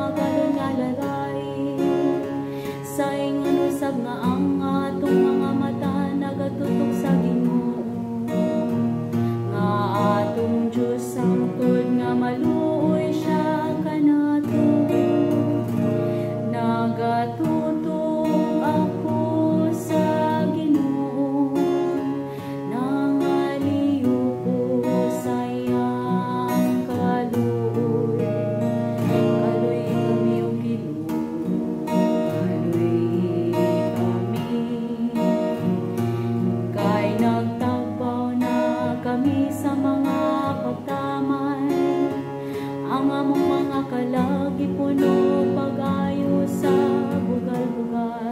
magalon nga lalahi. Sa ingon usab nga ang atong mga mata nagatutok sa Ginoo, nga atong Diyos, sangtod nga maluoy siya kanato. Nagatutok ako sa Ginoo, nangaliw ko sa iyang kaluoy. Kaluy kami, o Ginoo, kaluy kami. Kay nagtagbaw na kami sa mga pagtamay. Ang among mga kalag gipuno pag-ayo sa bugal-bugal.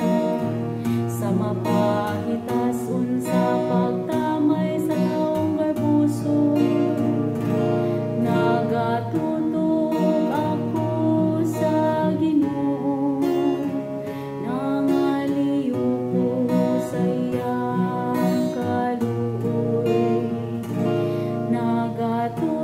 Sa mapahitas-on sa pagtamay sa taong garbuso. Nagatutok ako sa Ginoo, nangaliw ko sa iyang kaluoy. Nagatutok